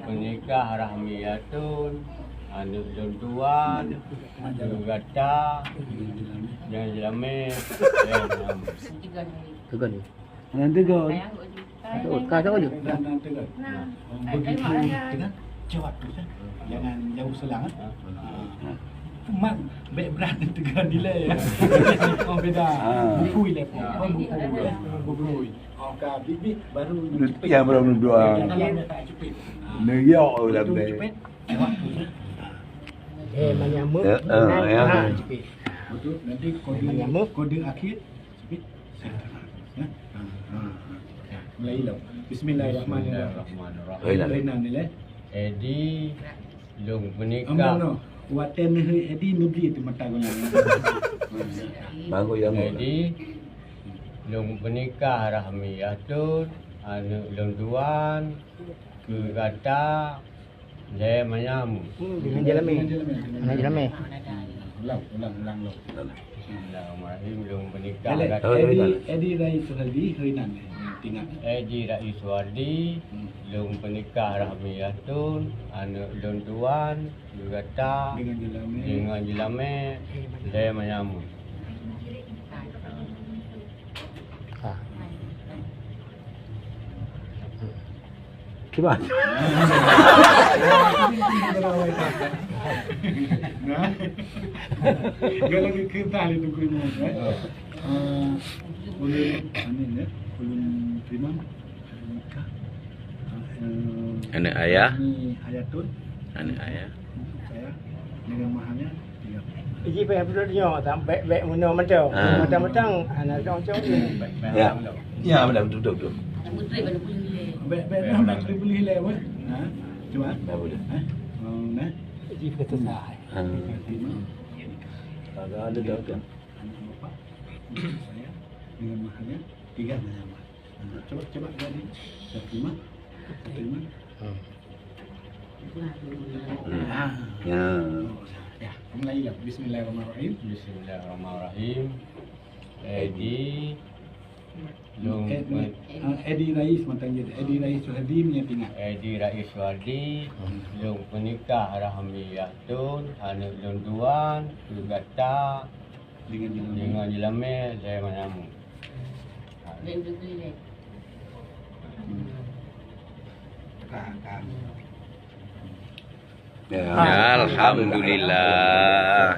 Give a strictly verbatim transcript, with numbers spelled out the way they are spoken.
Peunikah Rahmiyatun, aneuk lôn tuan, keu gata, nyang jeulamé, eh, nam. Tegon. Nan tegon. Ka, ka, ka, ka. Nan, nan tegon. Begitu tegon, jawab tu, kan? Jangan jauh selang, eh. Ha. Mat, bèk brat tegon dilèe, ya. Oh, beda. Ha. Bukui lé, oh, bukui. Bukui. Oh, ka bit-bit baru. Yang baru dua. Dalam dia tak cepit. Ha. Neyok dalam dia. Cepit. Eh, manyamuk. Ya, ah, ya. Ha, cepit. Betul. Nanti kode, manyamuk. Kode akhir, cepit. Ya. Ha, ha, ha. Ya, mulai lom. Bismillahirrahmanirrahim. Bismillahirrahmanirrahim. Oi, lah. Oi, nan ni, leh. Edi, lôn peunikah. Ambo no. Watèe neuheuet Edi, neubri teumata geulang. Bagus, ya, Mak. Edi, lôn peunikah Rahmiyatun, aneuk lôn tuan, keu gata, lé manyam. Hmm, dengan jeulamé. Dengan jeulamé. Ulang, ulang, ulang, ulang. Bismillahirrahmanirrahim. Lôn peunikah gata. Edi, Edi Rais Suhardi, heuinan, eh, ingat. Edi Rais Suhardi, hmm, lôn peunikah Rahmiyatun, aneuk lôn tuan, keu gata, dengan jeulamé. Dengan jeulamé, lé manyam. Ha. Cuba. Nah. Kalau dikentah itu guru, eh. Ah, ulun, amin, ya. Ulun terima nikah. Ah, eh, aneuk ayah. Ini ayah tun. Aneuk ayah. Saya dengan mahalnya tiga puluh. Iji payah peuduek nyoe, sampai bèk meunoe mantong. Ah. Mantong-mantong, aneuk cong-cong ni. Ya. Ya, betul, betul, betul. Bèk, bèk, bèk, bèk, bèk, bèk, bèk, bèk. Ha? Cuba. Dah boleh. Ha? Oh, nah. Iji payah susah. Ah. Terima. Ada, ada, ada. Anak bapak, saya dengan mahalnya tiga naya emas. Nah, coba, coba jadi. Saya terima. Saya terima. Hmm. Ah. Ya. Ya, mulai lah. Bismillahirrahmanirrahim. Bismillahirrahmanirrahim. Edi, lôn, eh, pe- ah, Edi Rais, mantong jeuet. Edi Rais Suhardi meunyo teuingat. Edi Rais Suhardi, hmm, lôn peunikah Rahmiyatun, aneuk lôn tuan, keu gata, dengan jeulamé. Dengan jeulamé, lé manyam. Lé manyam. Ka, ka. Ya. Alhamdulillah.